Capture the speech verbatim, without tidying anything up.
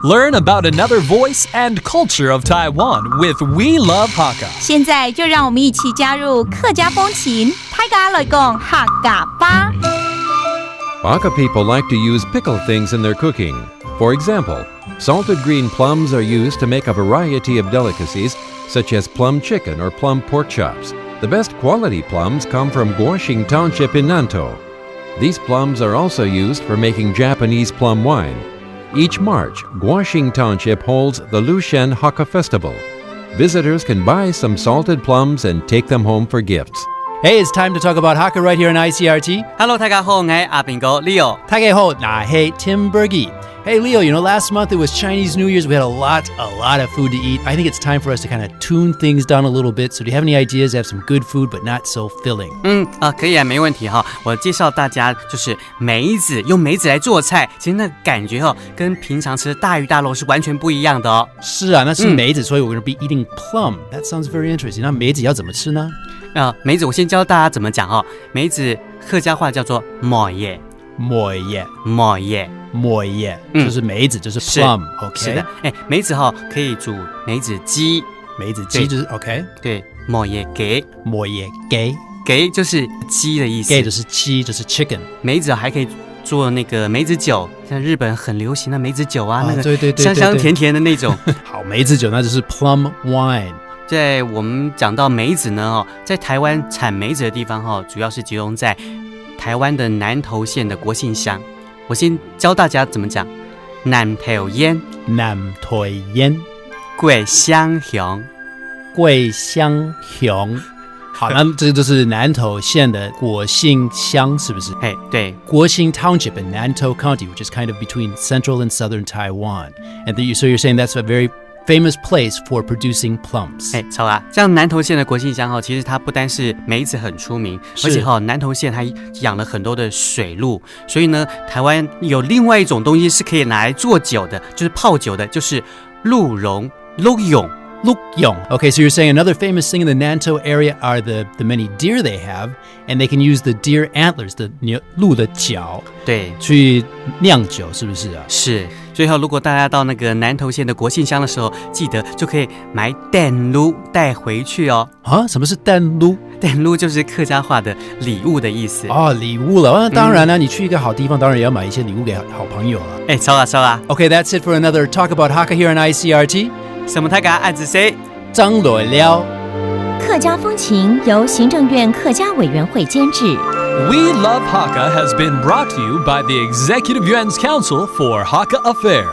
Learn about another voice and culture of Taiwan with We Love Hakka. 现在就让我们一起加入客家风情，大家来讲客家话。 Hakka people like to use pickled things in their cooking. For example, salted green plums are used to make a variety of delicacies, such as plum chicken or plum pork chops. The best quality plums come from Guoxing Township in Nantou. These plums are also used for making Japanese plum wine. Each March, Guoxing Township holds the Lushan Hakka Festival. Visitors can buy some salted plums and take them home for gifts. Hey, it's time to talk about Hakka right here on I C R T. Hello，大家好，我係阿炳哥 Leo。大家好，我係 Tim Berge. Hey Leo, you know, last month it was Chinese New Year's. We had a lot, a lot of food to eat. I think it's time for us to kind of tune things down a little bit. So do you have any ideas to have some good food but not so filling? 嗯啊，可以啊，没问题哈。我介绍大家就是梅子，用梅子来做菜，其实那感觉哈，跟平常吃大鱼大肉是完全不一样的哦。是啊，那是梅子，所以我 we're gonna be eating plum. That sounds very interesting. 那梅子要怎么吃呢？啊，梅子我先教大家怎么讲哈。梅子客家话叫做梅耶，梅耶，梅耶，梅耶，嗯就是梅子，就是是 plum，OK？是的，哎，梅子哈可以煮梅子鸡，梅子鸡就是 OK。对，梅耶鸡，梅耶鸡，鸡就是鸡的意思，鸡就是鸡，就是 chicken。梅子还可以做那个梅子酒，像日本很流行的梅子酒啊，啊那个对对对香香对对甜甜的那种。好，梅子酒那就是 plum wine。在我们讲到梅子呢，哦，在台湾产梅子的地方哈，主要是集中在台湾的南投县的国姓乡。我先教大家怎么讲：南投县，南投县，国姓乡，国姓乡。好，那这个就是南投县的国姓乡，是不是？嘿，对，国姓 Township in Nantou County, which is kind of between central and southern Taiwan. And you, so you're saying that's a very famous place for producing plums. 哎，超啊！像南投县的国姓乡哈，其实它不单是梅子很出名，是而且哈，南投县它养了很多的水鹿，所以呢，台湾有另外一种东西是可以拿来做酒的，就是泡酒的，就是鹿茸、鹿茸。鹿茸。Okay, so you're saying another famous thing in the Nantou area are the, the many deer they have, and they can use the deer antlers, the 牛，鹿的角，对，去酿酒，是不是啊？是。所以哈，如果大家到那个南投县的国姓乡的时候，记得就可以买等鹿带回去哦。啊，什么是等鹿？等鹿就是客家话的礼物的意思。哦，礼物了。那当然了，你去一个好地方，当然也要买一些礼物给好好朋友了。哎，超啊超啊！ Okay, that's it for another Talk About Hakka here on I C R T. 什么大家爱子谁？张罗聊。客家风情由行政院客家委员会监制。 We Love Hakka has been brought to you by the Executive Yuan's Council for Hakka Affairs.